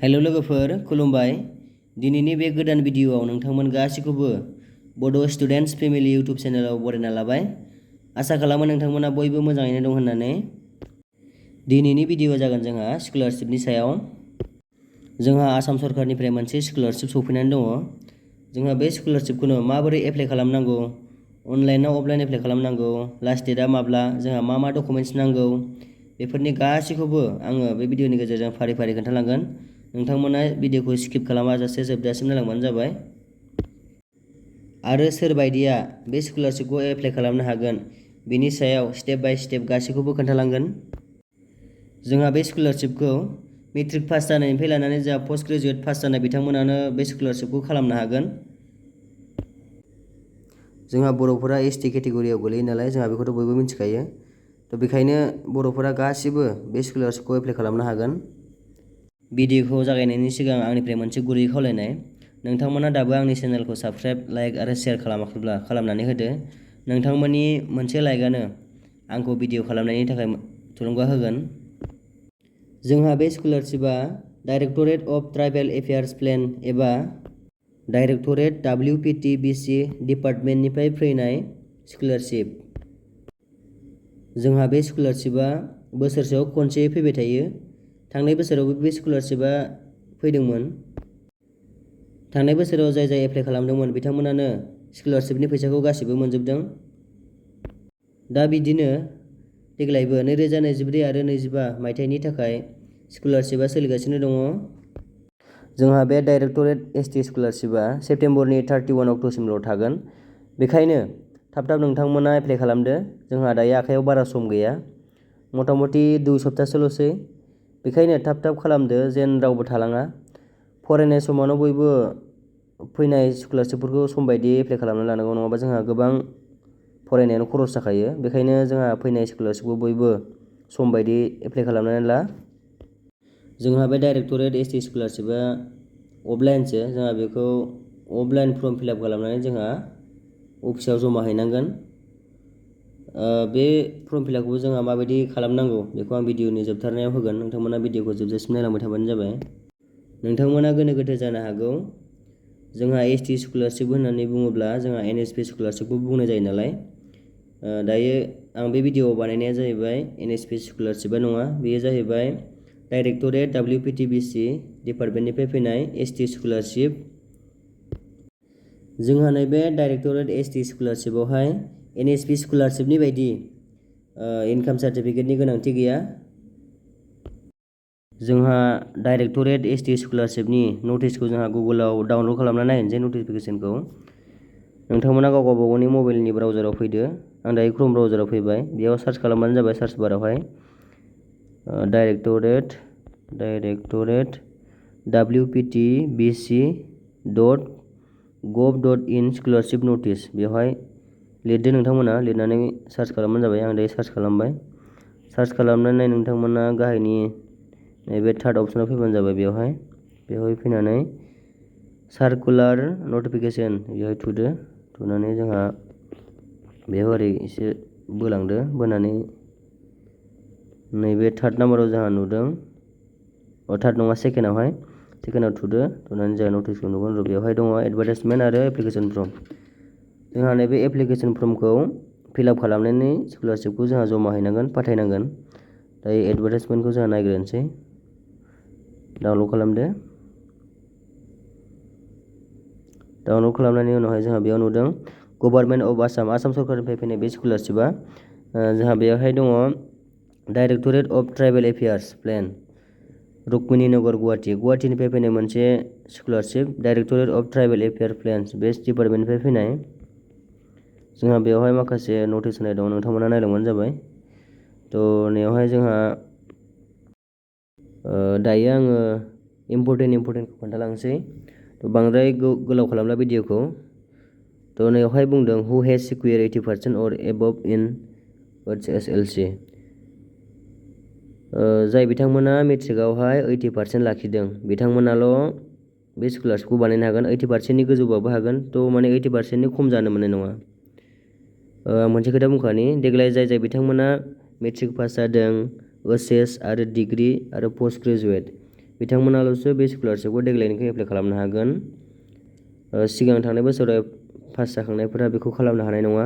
हेल' लोगोफोर खुलुमबाय। दिनैनि बे गोदान भिडिअआव नोंथांमोन गासैखौबो बड' स्टुडेन्ट्स फेमिलि इउटुब चेनेलाव बरायना लाबाय। आसा खालामो नोंथांमोना बयबो मोजाङैनो दं होननानै। दिनैनि भिडिअआ जागोन जोंहा स्कलारशिपनि सायाव। जोंहा आसाम सरकारनिफ्राय मोनसे स्कलारशिप सफैनानै दङ। जोंहा बे स्कलारशिपखौनो माबोरै एप्लाइ खालामनांगौ, अनलाइन ना अफलाइन एप्लाइ खालामनांगौ, लास्ट डेटआ माब्ला, जोंहा मा डकुमेन्ट्स नांगौ, बेफोरनि गासैखौबो आङो बे भिडिअनि गेजेरजों फारि फारि खोन्थालांगोन। नोंथांमोना भिडिअखौ स्किप खालामाजासे जोबजासिम नायलांबानो जाबाय। आरो सोर बायदिया बे स्कलारशिपखौ एप्लाइ खालामनो हागोन बेनि सायाव स्टेप बाय स्टेप गासैखौबो खोन्थालांगोन। जोंहा बे स्कलारशिपखौ मेट्रिक पास जानायनिफ्राय लानानै जोंहा पोस्ट ग्रेजुएट पास जानाय बिथांमोनानो बे स्कलारशिपखौ खालामनो हागोन। जोंहा बर'फोरा एसटी केटेगरियाव गोलैयो नालाय जोंहा बेखौथ' बयबो मिथिखायो। थ' बेखायनो बर'फोरा गासिबो बे स्कलारशिपखौ एप्लाइ खालामनो हागोन। भिडिअखौ जागायनायनि सिगां आंनिफ्राय मोनसे गुरै खावलायनाय, नोंथांमोना दाबो आंनि चेनेलखौ साबस्क्राइब, लाइक आरो शेयार खालामाखैब्ला खालामनानै होदो। नोंथांमोननि मोनसे लाइकआनो आंखौ भिडिअ खालामनायनि थाखाय थुलुंगा होगोन। जोंहा बे स्कलारशिपआ directorate of tribal affairs plan एबा डाइरेक्टरेट WPTBC डिपार्टमेन्टनिफ्राय फैनाय स्कलारशिप। जोंहा बे स्कलारशिपआ बोसोरसेयाव खनसे फैबाय थायो। थांनाय बोसोरावबो बे स्कलारशिपआ फैदोंमोन। थांनाय बोसोराव जाय एप्लाइ खालामदोंमोन बिथांमोनानो स्कलारशिपनि फैसाखौ गासिबो मोनजोबदों। दा बिदिनो देग्लायबो 2024 आरो 2025 मायथाइनि थाखाय स्कलारशिपआ सोलिगासिनो दङ। जोंहा बे डाइरेक्टरेट एसटी स्कलारशिपआ सेप्तेम्बरनि 31 अक्ट'सिमल' थागोन। बेखायनो थाब नोंथांमोना एप्लाइ खालामदो। जोंहा दायो आखायाव बारा सम गैया, मथा मथि 2 सप्तासोल'सै। बेखायनो थाब खालामदो जेन रावबो थालाङा। फरायनाय समावनो बयबो फैनाय स्कलारशिपफोरखौ सम बायदियै एप्लाइ खालामना लानांगौ, नङाबा जोंहा गोबां फरायनायानो खरस जाखायो। बेखायनो जोंहा फैनाय स्कलारशिपखौ बयबो सम बायदियै एप्लाइ खालामनानै ला। जोंहा बे डाइरेक्टरेट एसटी स्कलारशिपआ अफलाइनसो। जोंहा बेखौ अफलाइन फर्म फिलआप खालामनानै जोंहा अफिसाव जमा हैनांगोन। बे फर्म फिलआपखौ जोंहा माबायदि खालामनांगौ बेखौ आं भिडिअनि जोबथारनायाव होगोन। नोंथांमोना भिडिअखौ जोबजासिम नायलांबाय थाबानो जाबाय। नोंथांमोना गोनो गोथो जानो हागौ, जोंहा एसटी स्कलारशिप होननानै बुङोब्ला जोंहा NSP स्कलारशिपखौ बुंनाय जायो नालाय। दायो आं बे भिडिअ बानायनाया जाहैबाय NSP स्कलारशिपआ नङा, बेयो जाहैबाय डाइरेक्टरेट WPTBC डिपार्टमेन्टनिफ्राय फैनाय एसटी स्कलारशिप। जोंहा नैबे डाइरेक्टरेट एसटी स्कलारशिपआवहाय NSP स्कलारशिपनि बायदि इनकाम सार्टिफिकेटनि गोनांथि गैया। जोंहा डाइरेक्टरेट एसटी स्कलारशिपनि नटिसखौ जोंहा गुगोलाव डाउनलड खालामना नायनोसै। नटिफिकेसनखौ नोंथांमोना गाव गावबागावनि मबाइलनि ब्राउजाराव फैदो। आं दायो क्रोम ब्राउजाराव फैबाय। बेयाव सार्च खालामबानो जाबाय search बारावहाय directorate wptbc.gov.in scholarship notice. बेवहाय लिरदो नोंथांमोना, लिरनानै सार्च खालामबानो जाबाय। आं दायो सार्च खालामबाय। सार्च खालामनानै नोंथांमोना गाहायनि नैबे थार्ड अप्सनाव फैबानो जाबाय। बेवहाय फैनानै सार्कुलार नटिफिकेसन बेवहाय थुदो। थुनानै जोंहा बेयाव ओरै एसे बोलांदो। बोनानै नैबे थार्ड नाम्बाराव जोंहा नुदों, थार्ड नङा सेकेन्डआव थुदो। थुनानै जोंहा नटिसखौ नुगोन। बेवहाय दङ एडभार्टाइजमेन्ट आरो एप्लिकेसन फर्म। जोंहा नैबे एप्लिकेसन फर्मखौ फिलआप खालामनानै स्कलारशिपखौ जोंहा जमा हैनांगोन, फाथायनांगोन। दायो एडभार्टाइजमेन्टखौ जोंहा नायग्रोनोसै। डाउनलड खालामदो। डाउनलड खालामनायनि उनावहाय जोंहा बेयाव नुदों गभर्नमेन्ट अफ आसाम सरकारनिफ्राय फैनाय बे स्कलारशिपआ। जोंहा बेवहाय दङ directorate of tribal affairs plain, Rukmini Nagar गुवाहाटीनिफ्राय फैनाय मोनसे scholarship. Directorate of tribal affair plains बे डिपार्टमेन्टनिफ्राय फैनाय। जोंहा बेवहाय माखासे नटिस होनाय दं, नोंथांमोना नायलांबानो जाबाय। नैयावहाय जोंहा दायो आङो इम्परटेन्टखौ खोन्थालांसै। बांद्राय गोलाव खालामला भिडिअखौ। नैयावहाय बुंदों हु हेज सिकिउर 80% अर एबभ इन HSLC। जाय बिथांमोना मेट्रिकआवहाय 80% लाखिदों बिथांमोनाल' बे स्कलारशिपखौ बानायनो हागोन। 80%नि गोजौबाबो हागोन। माने 80%नि खम जानो मोननाय नङा। आं मोनसे खोथा बुंखानि, देग्लाय जाय बिथांमोना मेट्रिक पास जादों, OHS आरो डिग्री आरो पोस्ट ग्रेजुएट बिथांमोनाल'सो बे स्कलारशिपखौ देग्लायनिखौ एप्लाइ खालामनो हागोन। सिगां थांनाय बोसोराव पास जाखांनायफोरा बेखौ खालामनो हानाय नङा।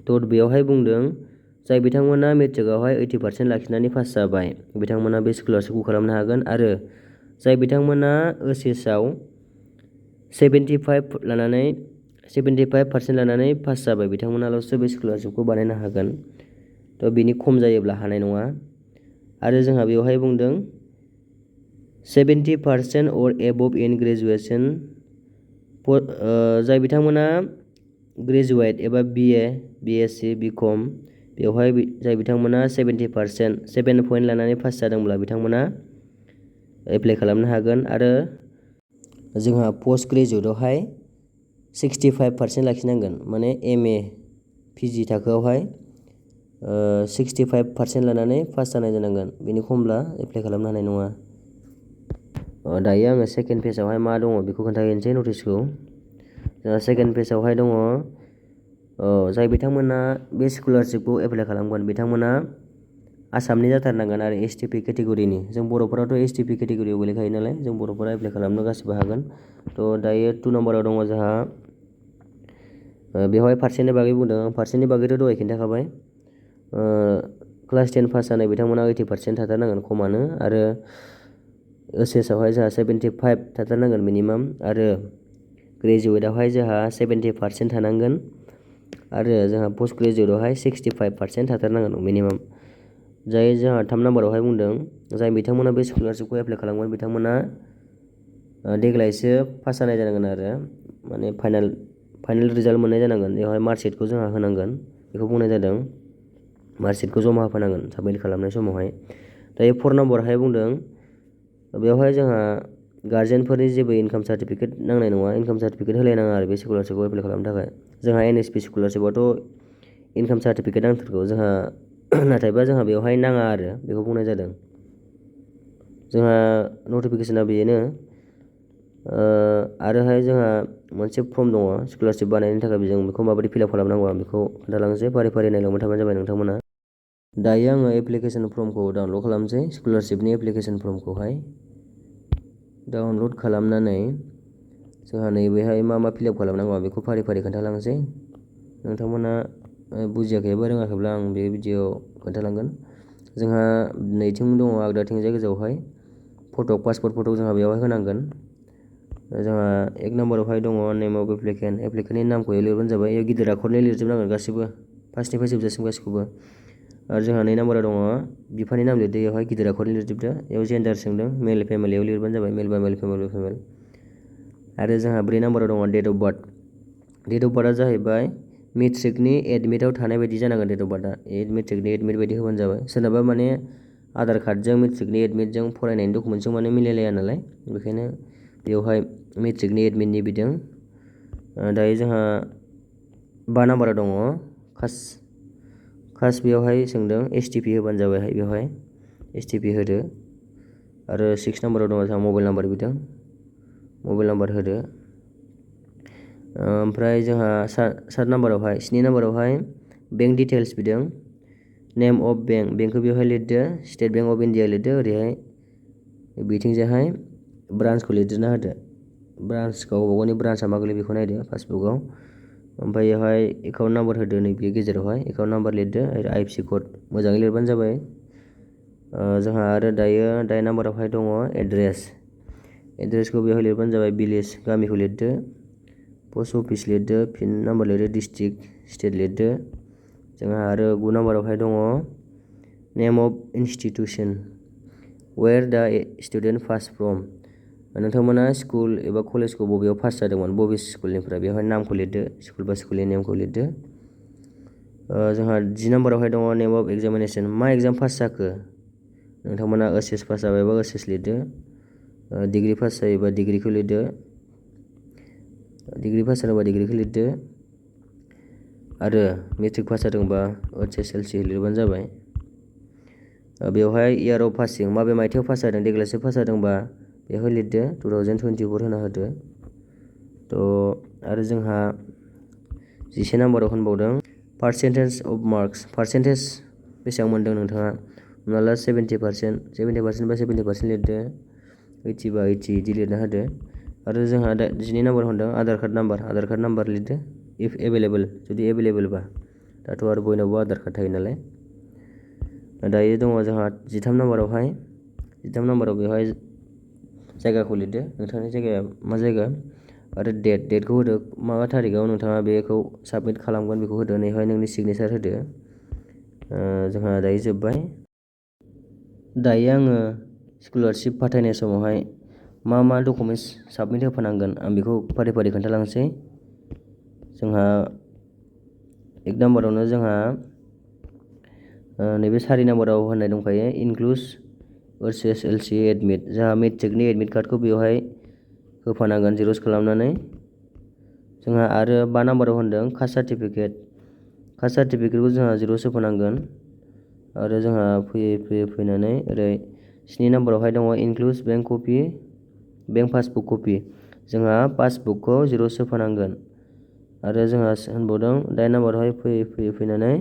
थ' बेयावहाय बुंदों जाय बिथांमोना मेट्रिकआवहाय 80% लाखिनानै पास जाबाय बिथांमोना बे स्कलारशिपखौ खालामनो हागोन आरो जाय बिथांमोना ओएचएसआव 75% लानानै पास जाबाय बिथांमोनाल'सो बे स्कलारशिपखौ बानायनो हागोन। थ' बिनि खम जायोब्ला हानाय नङा। आरो जोंहा बेवहाय बुंदों 70% or above in graduation जाय बिथांमोना ग्रेजुवेट एबा BA, BSc, BCom बेवहाय जाय बिथांमोना 70% 7 पइन्ट लानानै पास जादोंब्ला बिथांमोना एप्लाइ खालामनो हागोन आरो जोंहा पोस्ट ग्रेजुवेटआवहाय 65% लाखिनांगोन माने MA PG थाखोआवहाय 65% लानानै पास जानाय जानांगोन बेनि खमब्ला एप्लाइ खालामनो हानाय नङा। दायो आङो सेकेन्ड पेजआवहाय मा दङ बेखौ खोन्थाहैनोसै नटिसखौ। जोंहा सेकेन्ड पेजआवहाय दङ जाय बिथांमोना बे स्कलारशिपखौ एप्लाइ खालामगोन बिथांमोना आसामनि जाथारनांगोन आरो STP केटेगरिनि। जों बर'फोराथ' STP केटेगरियाव गोलैखायो नालाय जों बर'फोरा एप्लाइ खालामनो गासिबो हागोन। थ' दायो 2 नम्बराव दङ जोंहा बेवहाय पार्सेन्टनि बागै बुंदों। आं पार्सेन्टनि बागैथ' दहाय खिन्थाखाबाय। क्लास 10 पास जानाय बिथांमोना 80% थाथारनांगोन खमानो आरो ओएचएसआवहाय जोंहा 75 थाथारनांगोन मिनिमाम आरो ग्रेजुवेटआवहाय जोंहा 70% थानांगोन आरो जोंहा पोस्ट ग्रेजुवेटआवहाय 65% थाथारनांगोन मिनिमाम। जाय जोंहा 3 नम्बरावहाय बुंदों जाय बिथांमोना बे स्कलारशिपखौ एप्लाइ खालामगोन बिथांमोना देग्लायसो पास जानाय जानांगोन आरो माने फाइनाल रिजाल्ट मोननाय जानांगोन। बेवहाय मार्कशिटखौ जोंहा होनांगोन बेखौ बुंनाय जादों। मार्कशिटखौ जमा होफैनांगोन साबमिट खालामनाय समावहाय। दायो 4 नम्बरावहाय बुंदों बेवहाय जोंहा गार्जेनफोरनि जेबो इनकाम सार्टिफिकेट नांनाय नङा। इनकाम सार्टिफिकेट होलायनाङा आरो बे स्कलारशिपखौ एप्लाइ खालामनो थाखाय। जोंहा NSP स्कलारशिपआवथ' इनकाम सार्टिफिकेट नांथारगौ जोंहा नाथायबा जोंहा बेवहाय नाङा आरो बेखौ बुंनाय जादों। जोंहा नटिफिकेसना बेनो आरोहाय जोंहा मोनसे फर्म दङ स्कलारशिप बानायनो थाखाय जों बेखौ माबायदि फिलआप खालामनांगौ आं बेखौ खोन्थालांनोसै फारि फारि नायलांबाय थाबानो जाबाय नोंथांमोना। दायो आङो एप्लिकेसन फर्मखौ डाउनलड खालामसै स्कलारशिपनि एप्लिकेसन फर्मखौहाय डाउनलड खालामनानै जोंहा नैबेहाय मा फिलआप खालामनांगौ आं बेखौ फारि फारि खोन्थालांसै। नोंथांमोना बुजियाखैबा रोङाखैब्ला आं बे भिडिअ'आव खोन्थालांगोन। जोंहा नैथिं दङ आगदाथिंजाय गोजौआवहाय पासपर्ट फट' जोंहा बेवहाय होनांगोन। जोंहा 1 नम्बरावहाय दङ नेम अफ एप्लिकेन्टनि नामखौ लिरबानो जाबाय। बेयाव गिदिर आखरनि लिरजोबनांगोन गासिबो फार्स्टनिफ्राय जोबजासिम गासिखौबो। आरो जोंहा 2 नम्बराव दङ बिफानि नाम लिरदो बेवहाय गिदिर आखरनि लिरजोबदो। बेयाव जेन्डार सोंदों मेल फेमेल बेयाव लिरबानो जाबाय मेल बा मेल फेमेल बा फेमेल। आरो जोंहा 4 नम्बराव दङ date of birth. Date of बार्थआ जाहैबाय मेट्रिकनि एडमिटआव थानाय बायदि जानांगोन डेट अफ बार्थआ। मेट्रिकनि एडमिट बायदि होबानो जाबाय। सोरनाबा माने आधार कार्डजों मेट्रिकनि एडमिटजों फरायनायनि डकुमेन्टजों माने मिलायलाया नालाय बेखायनो बेवहाय मेट्रिकनि एडमिटनि बिदों। दायो जोंहा 5 नम्बराव दङ कास्ट बेवहाय सोंदों STP होबानो जाबाय बेवहाय STP होदो। आरो 6 नम्बराव दङ जोंहा मबाइल नाम्बार बिदों मबाइल नाम्बार होदो। ओमफ्राय जोंहा 7 नम्बरावहाय 7 नम्बरावहाय बेंक डिटेल्स बिदों नेम अफ बेंकखौ बेवहाय लिरदो स्टेट बेंक अफ इन्डिया लिरदो। ओरैहाय बिथिंजायहाय ब्रान्सखौ लिरदेरना होदो। ब्रान्सखौ गावबा गावनि ब्रान्सआ मा गोलैयो बेखौ नायदो पासबुकआव। ओमफ्राय बेवहाय एकाउन्ट नाम्बार होदो नैबे गेजेरावहाय एकाउन्ट नाम्बार लिरदो आरो IFSC कड मोजाङै लिरबानो जाबाय। जोंहा आरो दायो 8 नम्बरावहाय दङ एड्रेसखौ बेवहाय लिरबानो जाबाय भिलेज गामिखौ लिरदो पस्ट अफिस लिरदो पिन नाम्बार लिरदो डिस्ट्रिक्ट स्टेट लिरदो। जोंहा आरो 9 नम्बरावहाय दङ name of institution where the student pass from. नोंथांमोना स्कुल एबा कलेजखौ बबेयाव पास जादोंमोन बबे स्कुलनिफ्राय बेवहाय नामखौ लिरदो स्कुल बा स्कुलनि नेमखौ लिरदो। जोंहा 10 नम्बरावहाय दङ नेम अफ एग्जामिनेसन मा एग्जाम पास जाखो नोंथांमोना OHS पास जाबायबा OHS लिरदो डिग्रि पास जायोबा डिग्रिखौ लिरदो डिग्रि पास जादोंबा डिग्रिखौ लिरदो आरो मेट्रिक पास जादोंबा HSLC लिरबानो जाबाय। बेवहाय इयार अफ पासिं माबे मायथाइयाव पास जादों देग्लायसो पास जादोंबा बेवहाय लिरदो 2024 होना होदो। आरो जोंहा 11 नम्बराव होनबावदों पार्सेन्टेज अफ मार्कस पार्सेन्टेज बेसेबां मोनदों नोंथाङा हमना ला 70% बा 70% लिरदो 80 बा 80 बिदि लिरना होदो। आरो जोंहा दा 12 नाम्बार होनदों आधार कार्ड नाम्बार लिरदो इफ एभेलेबल, जुदि एभेलेबलबा। दाथ' आरो बयनावबो आधार कार्ड थायो नालाय। दायो दङ जोंहा 13 नाम्बारावहाय, 13 नाम्बाराव बेवहाय जायगाखौ लिरदो, नोंथांनि जायगाया मा जायगा, आरो डेटखौ होदो, मा थारिखआव नोंथाङा बेखौ साबमिट खालामगोन बेखौ होदो। नैहाय नोंनि सिगनेसार होदो। जोंहा दायो जोब्बाय। दायो आङो स्कलारशिप फाथायनाय समावहाय मा मा डकुमेन्टस साबमिट होफानांगोन आं बेखौ फारि फारि खोन्थालांसै। जोंहा 1 नाम्बारावनो जोंहा नैबे 4 नाम्बाराव होननाय दंखायो इनक्लुड HSLC एडमिट। जोंहा मेट्रिकनि एडमिट कार्डखौ बेवहाय होफानांगोन जेरक्स खालामनानै। जोंहा आरो 5 नाम्बाराव होनदों कास्ट सार्टिफिकेटखौ जोंहा जेरक्स होफानांगोन। आरो जोंहा फैनानै ओरै 7 नाम्बारावहाय दङ इनक्लुड बेंक पासबुक कपि। जोंहा पासबुकखौ जेरक्स होफानांगोन। आरो जोंहा होनबावदों 8 नाम्बारावहाय फैनानै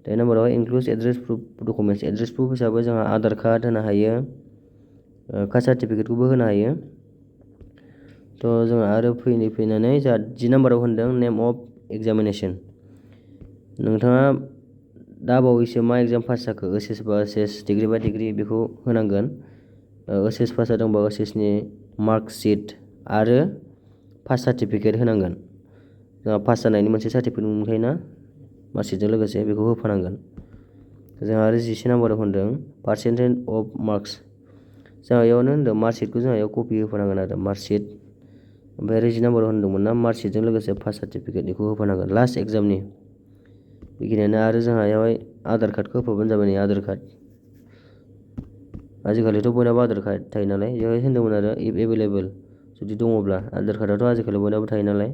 8 नाम्बारावहाय include address proof documents. Address proof हिसाबै जोंहा आधार कार्ड होनो हायो, कास्ट सार्टिफिकेटखौबो होनो हायो। जोंहा आरो फैनानै जोंहा 10 नाम्बाराव होनदों नेम अफ एग्जामिनेसन। नोंथाङा दा बावैसो मा एग्जाम पास जाखो, OHS बा OHS, डिग्रि बा डिग्रि बेखौ होनांगोन। OHS पास जादोंबा OHSनि मार्कशिट आरो पास सार्टिफिकेट होनांगोन। जोंहा पास जानायनि मोनसे सार्टिफिकेट मोनखायोना मार्कशिटजों लोगोसे, बेखौ होफानांगोन। जोंहा आरो 11 नाम्बाराव होनदों पार्सेन्टेज अफ मार्कस। जोंहा बेयावनो होनदों मार्कशिटखौ जोंहा बेयाव कपि होफानांगोन आरो मार्कशिट। ओमफ्राय आरो 10 नाम्बाराव होनदोंमोन ना मार्कशिटजों लोगोसे पास सार्टिफिकेट बेखौ होफानांगोन लास्ट एग्जामनि। बेखिनियानो। आरो जोंहा बेवहाय आधार कार्डखौ होफाबानो जाबाय। नै आधार कार्ड, आजिखालिथ' बयनाबो आधार कार्ड थायो नालाय। बेवहाय होनदोंमोन आरो इफ एभेलेबल, जुदि दङब्ला। आधार कार्डआथ' आजिखालि बयनाबो थायो नालाय।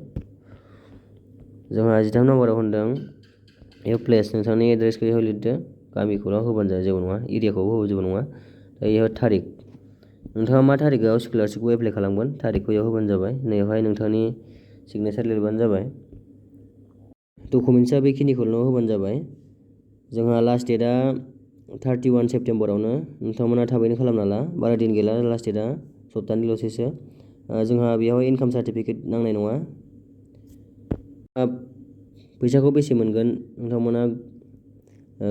जोंहा 13 नाम्बाराव होनदों बेयाव प्लेस, नोंथांनि एड्रेसखौ बेयाव लिरदो। गामिखौल' होबानो जायो, जेबो नङा। एरियाखौबो होबाबो जेबो नङा। बेयाव थारिख, नोंथाङा मा थारिखआव स्कलारशिपखौ एप्लाइ खालामगोन थारिखखौ बेयाव होबानो जाबाय। नैयावहाय नोंथांनि सिगनेसार लिरबानो जाबाय। डकुमेन्टसा बेखिनिखौल' होबानो जाबाय। जोंहा लास्ट डेटआ 31 सेप्तेम्बरावनो। नोंथांमोना थाबैनो खालामना ला, बारा दिन गैला लास्ट डेटआ, सप्तानैल'सैसो। जोंहा बेयाव इनकाम सार्टिफिकेट नांनाय नङा। फैसाखौ बेसे मोनगोन नोंथांमोना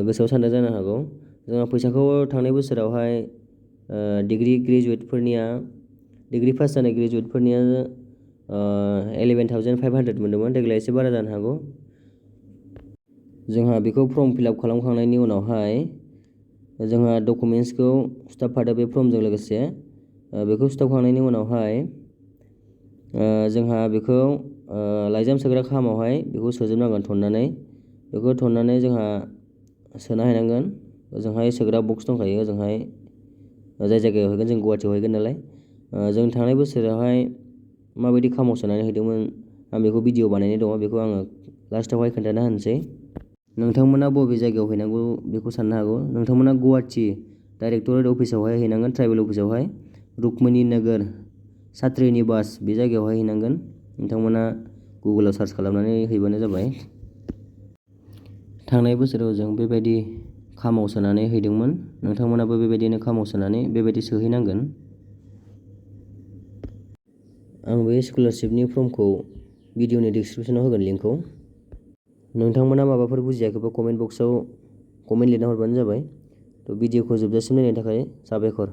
गोसोआव सानदों जानो हागौ। जोंहा फैसाखौ थांनाय बोसोरावहाय डिग्रि पास जानाय ग्रेजुवेटफोरनिया 11,500 मोनदोंमोन। देग्लाय एसे बारा जानो हागौ। जोंहा बेखौ फर्म फिलआप खालामखांनायनि उनावहाय जोंहा डकुमेन्टसखौ सुथाबफादो बे फर्मजों लोगोसे। बेखौ सुथाबखांनायनि उनावहाय जोंहा बेखौ लाइजाम सोग्रा खामावहाय बेखौ सोजोबनांगोन थननानै। बेखौ थननानै जोंहा सोना हैनांगोन। ओजोंहाय सोग्रा बक्स दंखायो, ओजोंहाय जाय जायगायाव हैगोन, जों गुवाहाटियाव हैगोन नालाय। जों थांनाय बोसोरावहाय माबायदि खामाव सोनानै हैदोंमोन आं बेखौ भिडिअ बानायनाय दङ, बेखौ आङो लास्टावहाय खोन्थाना होनोसै। नोंथांमोना बबे जायगायाव हैनांगौ बेखौ साननो हागौ। नोंथांमोना गुवाहाटि डाइरेक्टरेट अफिसावहाय हैनांगोन, ट्राइबेल अफिसावहाय। रुक्मिणी नगर सात्रिनि बास बे जायगायावहाय हैनांगोन। नोंथांमोना गुगोलाव सार्च खालामनानै हैबानो जाबाय। थांनाय बोसोराव जों बेबायदि खामाव सोनानै हैदोंमोन। नोंथांमोनाबो बेबायदिनो खामाव सोनानै बेबायदि सोहैनांगोन। आं बे स्कलारशिपनि फर्मखौ भिडिअनि डिसक्रिपसनाव होगोन लिंकखौ। नोंथांमोना माबाफोर बुजियाखैबा कमेन्ट बक्सआव कमेन्ट लिरना हरबानो जाबाय। भिडिअखौ जोबजासिम नायनायनि थाखाय साबायखर।